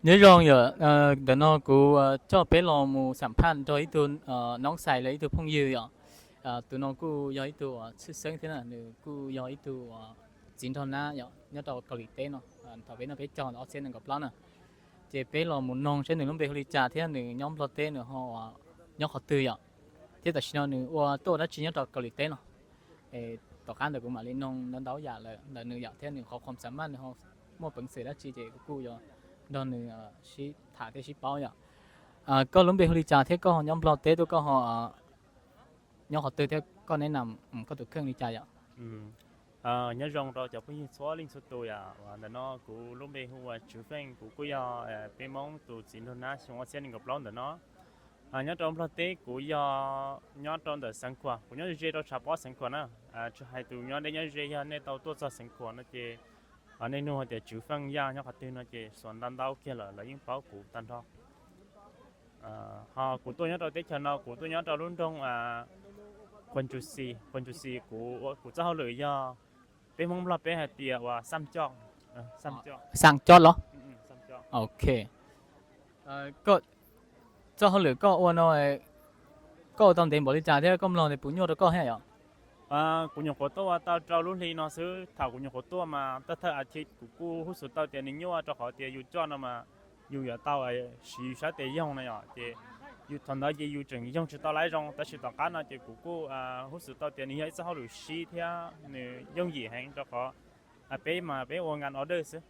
Nyob zoo yom, ntawm no kuv coj peb los mus xam phaj nrog ib tug noob xais los ib tug phooj ywg yom. Tus no kuj yog ib tug tshwj xeeb thiab na, nws kuj yog ib tug txiv nraug nab yom, nyob rau Kaus Lim teb no. Thaum peb noj peb caug ob txhiab nees nkaum plaub na, ces peb los mus noog seb nws lub npe hu li cas thiab nws nyob Nplog teb nws ho nyob qhov twg yom, thiab tam sim no nws ua tuaj dab tsi nyob rau Kaus Lim teb no. Tom qab ntawd kuv mam li noog ntau ntau yam lawm ntawm nws yom, thiab nws qhov khuam xam maj nws ho muaj peev xwm dab tsi ces kuv kuj yuav nrog nws sib tham thiab sib paub yom. Koj lub npe hu li cas thiab koj ho nyob Nplog teb tuaj, koj ho nyob qhov twg thiab koj neb nam koj tus kheej li cas yom? Nyob zoo rau cov phooj ywg txhua leej txhua tus yom, ntawm no kuv lub npe hu ua Tswv Feej, kuv kuj yog peb Hmoob tus txiv nraug nab xyoo ob txhiab nees nkaum plaub ntawm no. Nyob rau Nplog teb kuv yog nyob rau ntawm Xeev Khuam, kuv nyob ze rau tshav pob Xeev Khuam na. Tsis hais tus nyob deb nyob ze, yog nej tau tuaj txog Xeev Khuam no ces nej nug hais tias Tswv Feej Yaj nyob qhov twg no ces xuas ntau ntau kiag lawm lawv yeej paub kuv tag nrho. Ho kuv tuaj nyob rau teb chaws no kuv tuaj nyob rau lub nroog Quas Ntsus Xis, Quas Ntsus Xis kuv, kuv txoj hauj lwm yog peb Hmoob Nplog peb hais tias uas xaj coj, xaj coj, xaj coj los. Ok. Koj, txoj hauj lwm koj ua no, koj ua tau ntev npaum li cas thiab koj mloog tias puas nyuaj rau koj thiab yom? Kuv nyuam qhuav tuaj ua tau rau lub hli no xwb. Thaum kuv nyuam qhuav tuaj mas thawj thawj as thiv kuv kuj hub xus tau tias nws nyuaj rau qhov tias yus coj no mas yus yuav tau siv yus sab tes yoog na yom, ces yus thaum ntawd ces yus tseem yoog tsis tau lawm zoo, tab sis tom qab no ces kuv kuj hub xus tau tias nws yog ib txoj hauj lwm sib thiab nws yooj yim heev rau qhov peb mas peb ua nkas order xwb.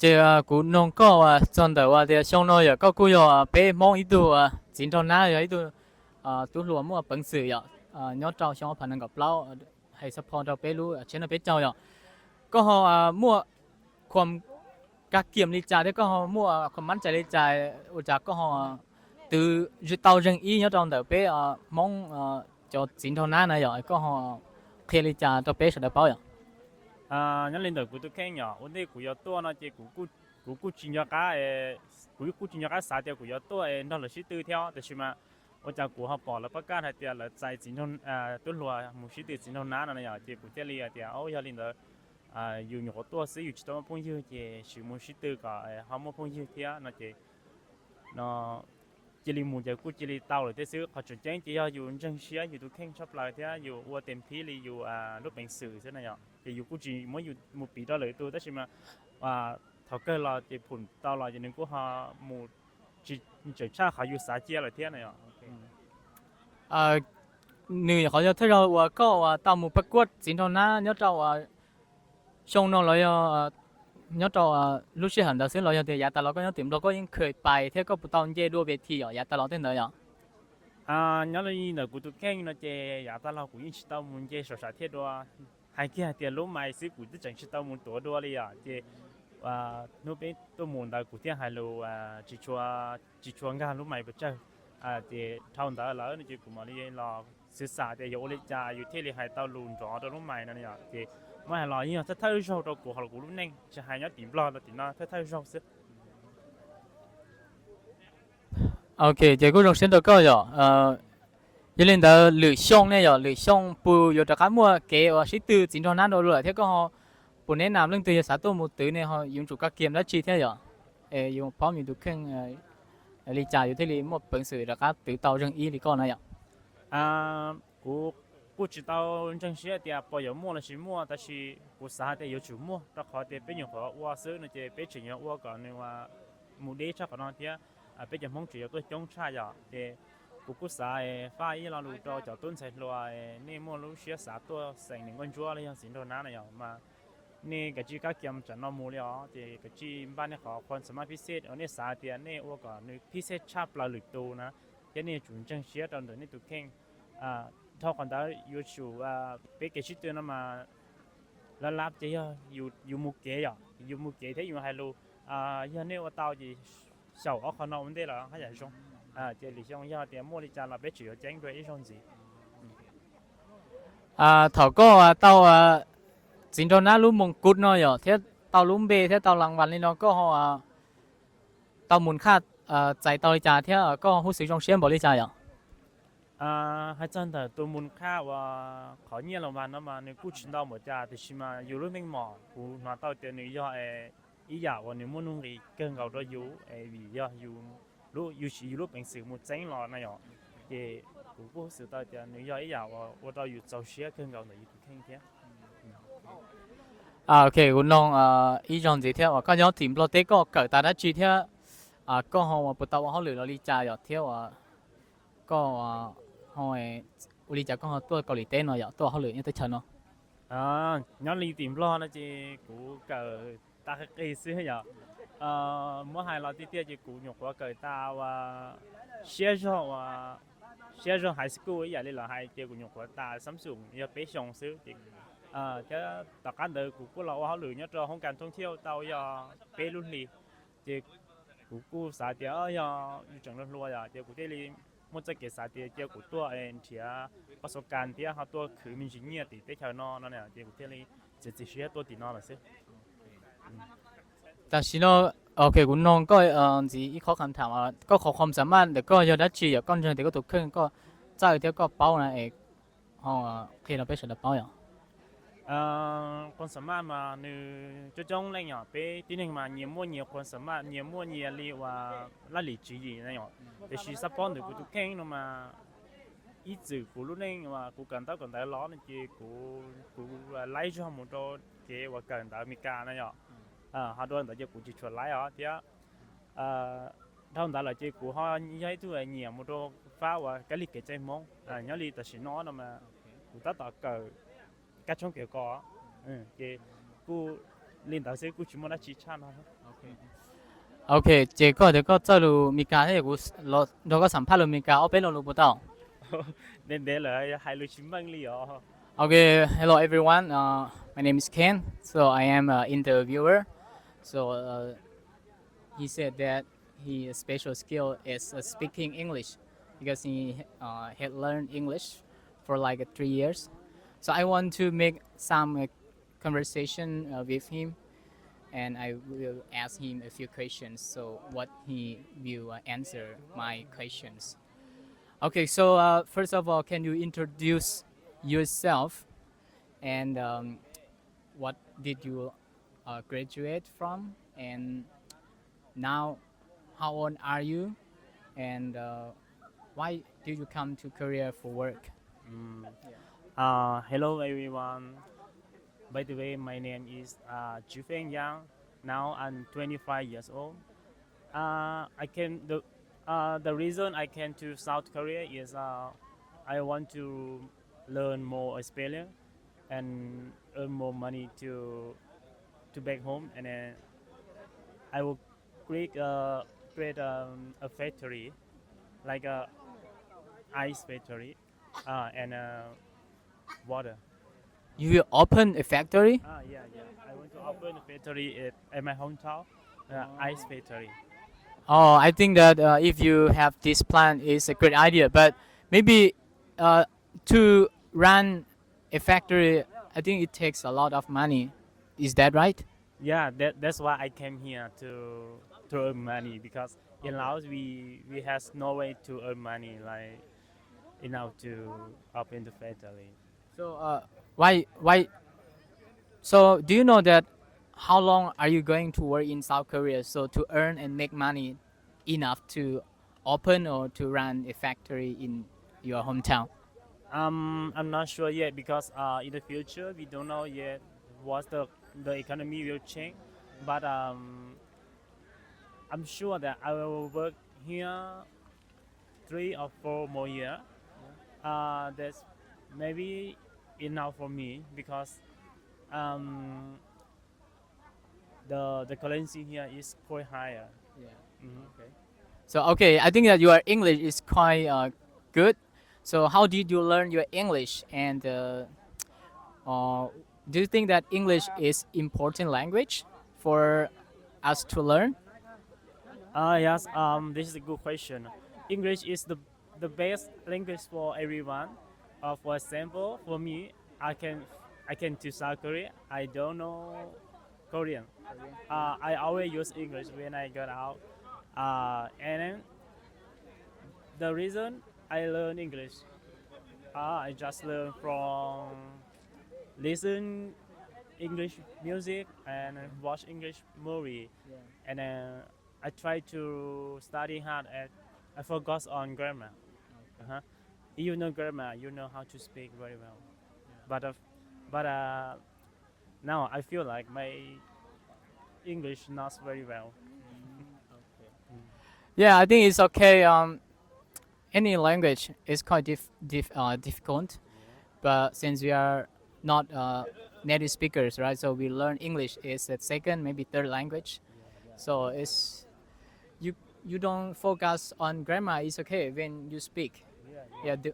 Ces kuv noog koj txog ntawm uas tias xyoo no yog koj kuj yog peb Hmoob ib tug txiv nraug nab, yog ib tug tub hluas muaj peev xwm yom, nyob rau xyoo ob phav nees nkaum plaub, hais xov pho rau peb lub tsheb no peb caug yom. Koj ho muaj kab kiam li cas thiab koj ho muaj khuam mab cai li cas ua cas koj ho twv tau zeeg ib nyob rau ntawm peb Hmoob cov txiv nraug nab na yom, koj ho qhia li cas rau peb sawv daws paub yom? Nyob li ntawm kuv tus kheej yom, ua ntej kuv yuav tuaj no ces kuv kuj tsis nco qab, kuv kuj tsis nco qab xav tias kuv yuav tuaj nrog lawv sib tw thiab, tiam sis mas ua cas kuv ho pom lawv pab kaj hais tias lawv txais txiv nraug, tub hluas mus sib tw txiv nraug nab no yom, ces kuv thiaj li hais tias, o, yog li ntawd yus nyuam qhuav tuaj xwb yus tsis tau muaj phooj ywg ces sim mus sib tw kom ho muaj phooj ywg thiab no ces no cia li mus ces kuj cia li tau lawm thiab xwb. Qhov tseem ceeb ces yog yus ntseeg siab yus tus kheej tshaj plaws thiab yus ua tes phib li yus lub peev xwm xwb na yom, ces yus kuj tsis muab yus mus piv rau lwm tus, tab sis mas thaum kawg los ces phum tau los ces nws kuj ho mus tsis tseem tshaj qhov yus xav cia lawm thiab na yom. Nws qhov yog thawj zaug uas koj uas tau mus pab kuaj txiv nraug nab nyob rau uas xyoo no los yog nyob rau lub sij hawm ntawd xwb los yog tias yav tas los koj nyob tim Nplog koj yeej kheev pais thiab koj puas tau nce dua ves thi yom yav tas los tej ntawd yom? Nyob li ntawm kuv tus kheej no ces yav tas los kuv yeej tsis tau mus nce saum sam thiaj dua. Hais kiag hais tias lub mais xwb kuv twb tseem tsis tau mus tuav dua li yom, ces hnub peb tuaj mus ntawd kuv thiaj hais lus tsis tshua nkag lub mais pes tsawg. Ces dhau ntawd lawm no ces kuv mam li los xwb xav tias yuav ua li cas yus thiaj li hais tau lus nrov rau lub mais no yom, ces muab hais los yeej yog thawj thawj zaug rau kuv hauv kuv lub neej, tsis hais nyob tim Nplog los tim no thawj thawj zaug xwb. Ok, ces kuj zoo siab rau koj yom. Yog li ntawd lwm xyoo ne yom, lwm xyoo puas yuav rov qab muaj kev uas sib tw txiv nraug nab dua lawm thiab koj ho puas neb nam leej twg yog xav tuaj mus twv ne ho yuav tsum kab kiam dab tsi thiab yom? Es yus paub yus tus kheej li cas yus thiaj li muaj peev xwm rov qab twv tau zeeg ib li koj na yom? Kuv kuj tsis tau ntseeg siab tias puas yuav muaj los tsis muaj, tab sis kuv xav hais tias yuav tsum muaj, rau qhov tias peb nyuam qhuav ua xwb no ces peb tseem yuav ua kom nws mus deb tshaj qhov no thiab peb cov Hmoob tseem yuav tuaj coob tshaj yom. Ces kuv kuj xav faj ib lo lus rau cov tub ntxhais hluas, nej muaj lub siab xav tuaj xeem niam nkauj ntsuab los yog txiv nraug nab na yom, mas nej kav tsij kab kiam tsam no mus li os, ces kav tsij npaj nej qhov khuam xam maj phib xej uas nej xav tias nej ua kom nws phib xej tshaj plaws lwm tus na, thiab nej yuav tsum ntseeg siab rau ntawm nej tus kheej. Dhau qhov ntawd yuav tsum, peb kev sib tw no mas lab lab ces yog yus mus kev yom, yus mus kev thiab yus hais lus, yog nej ua tau ces xyaum ob qho no ua ntej los haj yam zoo. Ces lwm xyoo yog tias muaj li cas los peb tseem yuav ceeb dua ib zaug ntxiv. Thaum koj tau txiv nraug nab lub moos kub no yom thiab tau lub npe thiab tau las vas li no koj ho tau mus khaj txais tau li cas thiab koj huj xwm zoo siab npaum li cas yom? Hais txog ntawm tus mus khaj uas qhov nyiaj las vas no mas nws kuj tsis ntau npaum cas, tiam sis mas yus lub meej mom kuv hnov tau tias nws yog ib yam uas nws muaj nuj nqis kawg nkaus rau yus, vim yog yus, yus siv yus lub peev xwm mus txeeb los na yom. Ces kuv kuj xav tau tias nws yog ib yam uas ua rau yus txaus siab kawg nkaus ntawm yus tus kheej thiab. Ok, kuv noog ib zaug ntxiv thiab, uas koj nyob tim Nplog teb koj kawm tas dab tsi thiab, koj ho uas puas tau ua hauj lwm los li cas yom, thiab uas koj ho ua li cas koj ho tuaj Kaus Lim teb no yom, tuaj ua hauj lwm nyob teb chaws no? Nyob li tim Nplog no ces kuv kawm tas qis qis xwb yom. Muab hais los tiag tiag ces kuv nyuam qhuav kawm tas uas siab zog uas siab zog high school ib yam li lawv hais, ces kuv nyuam qhuav tas xab xoom yog peb xyoos xwb ces, thiab tom qab ntawd kuv kuj los ua hauj lwm nyob rau hoob kas thoob thiauj tau yog peb lub hlis. Ces kuv kuj xav tias yog yus tseem hluas hluas yom, ces kuv thiaj li muaj txoj kev xav tias cia kuv tuaj nrhiav pas xov kas thiab ho tuaj khwv me ntsis nyiaj tim teb chaws no no, ces kuv thiaj li txiav txim siab tuaj tim no lawm xwb. Tam sim no, ok, kuv noog koj ntxiv ib qho qham tham, koj qhov qhov xam maj ntawm koj yog dab tsi yom, koj ntseeg tias koj tus kheej koj txawj thiab koj paub na es ho qhia rau peb sawv daws paub yom. Qhov xam maj mas nws coob coob leej yom, peb tib neeg mas nyias muaj nyias qhov xam maj, nyias muaj nyias li uas laj lim tswv yim na yom. Tiam sis xab phob ntawm kuv tus kheej no mas ib txwm kuv lub neej uas kuv kawm ntaub kawm ntawv los no ces kuv, kuv laib zog mus rau kev uas kawm ntawv Meskas na yom. Ho dua ntawd ces kuv tsis tshua laib os thiab. Dhau ntawd lawm ces kuv ho yog ib tug nyiam mus rau fab uas kab lig kev cai Hmoob. Nyob li tam sim no no mas kuv tab tom kawm kab tshoob kev kos, ces kuj li ntawd xwb, kuj tsis muaj dab tsi tshaj no. Ok, ces koj tias koj txawj lus Meskas thiab, kuv nrog koj xam phaj lus Meskas ob peb lo lus puas tau? Ntev ntev lawm hais lus tsis meej li os. Okay, hello everyone. Uh, my name is Ken. So I am an interviewer. So uh, he said that his special skill is uh, speaking English because he uh, had learned English for like uh, three years. So I want to make some uh, conversation uh, with him, and I will ask him a few questions. So what he will uh, answer my questions. Okay, so uh, first of all, can you introduce yourself and um, what did you uh, graduate from, and now how old are you, and uh, why do you come to Korea for work? Mm. Yeah. Uh, hello everyone. By the way, my name is uh, Chifeng Yang. Now I'm twenty-five years old. Uh, I came the uh, the reason I came to South Korea is uh, I want to learn more experience and earn more money to to back home, and then I will create uh, create um, a factory, like a ice factory, uh, and uh, water. You will open a factory? Ah, yeah, yeah. I want to open a factory at, at my hometown, uh, ice factory. Oh, I think that uh, if you have this plan, it's a great idea. But maybe uh, to run a factory, I think it takes a lot of money. Is that right? Yeah, that, that's why I came here to to earn money because in Laos we we has no way to earn money like enough to open the factory. So uh, why why? So do you know that how long are you going to work in South Korea so to earn and make money enough to open or to run a factory in your hometown? Um, I'm not sure yet because uh, in the future we don't know yet what the the economy will change. But um, I'm sure that I will work here three or four more years. Uh, that's maybe enough for me because um, the the currency here is quite higher. Yeah. Mhm. Okay. So okay, I think that your English is quite uh, good. So how did you learn your English? And uh, uh, do you think that English is important language for us to learn? Uh, yes, um, this is a good question. English is the the best language for everyone. Uh, for example, for me, I can I came to South Korea. I don't know Korean. Uh, I always use English when I got out. Uh, and then the reason I learn English, uh, I just learn from listen English music and watch English movie, and uh, I try to study hard and I focus on grammar. Uh-huh. If you know grammar, you know how to speak very well. But uh, but uh, now I feel like my English not very well. Yeah, I think it's okay. Um, any language is quite dif- dif- uh, difficult, but since we are not uh, native speakers, right? So we learn English is the second, maybe third language. So it's you you don't focus on grammar. It's okay when you speak. Yeah, the,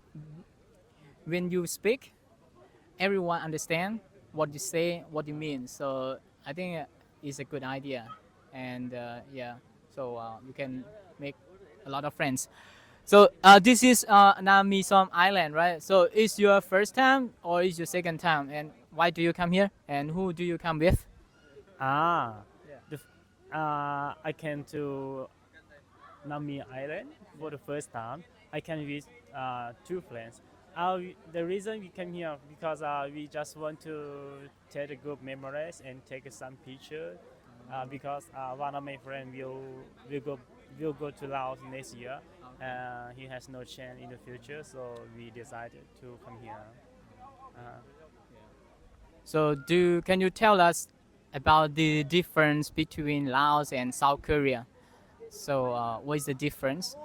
when you speak, everyone understand what you say, what you mean. So I think it's a good idea, and uh, yeah, so uh, you can make a lot of friends. So uh, this is uh, Namisom Island, right? So it's your first time or it's your second time? And why do you come here? And who do you come with? Ah, the, uh, I came to Nami Island for the first time. I came with uh, two friends. Uh, we- the reason we came here because uh, we just want to take a good memories and take some picture. Uh, because uh, one of my friend will will go will go to Laos next year. Uh, he has no chance in the future, so we decided to come here. Uh, So do can you tell us about the difference between Laos and South Korea? So uh, what is the difference?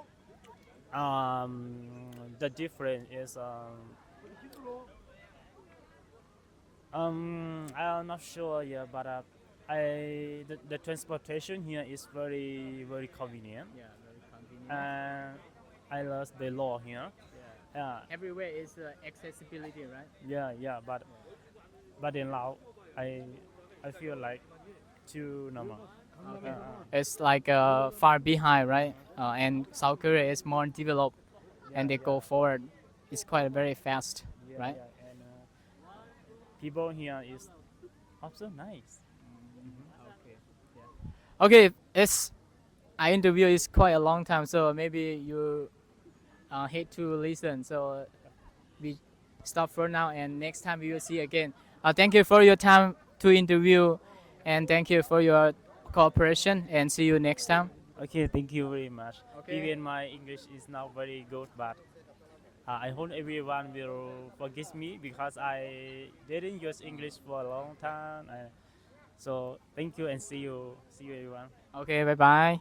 Um, the difference is um, um, I'm not sure yet, but uh, I the, the transportation here is very very convenient. Yeah, very convenient. And I love the law here. Yeah. Yeah, Everywhere is uh, accessibility, right? Yeah, yeah, but but in Laos, I I feel like too normal. It's like uh, far behind, right? Uh, and South Korea is more developed, and they go forward. It's quite very fast, right? Yeah, and uh, people here is also nice. Okay, it's our interview is quite a long time, so maybe you uh, hate to listen. So we stop for now, and next time we will see again. Uh, thank you for your time to interview, and thank you for your cooperation, and see you next time. Okay, thank you very much. Okay. Even my English is not very good, but uh, I hope everyone will forgive me because I didn't use English for a long time. Uh, so thank you and see you, see you everyone. Okay, bye bye.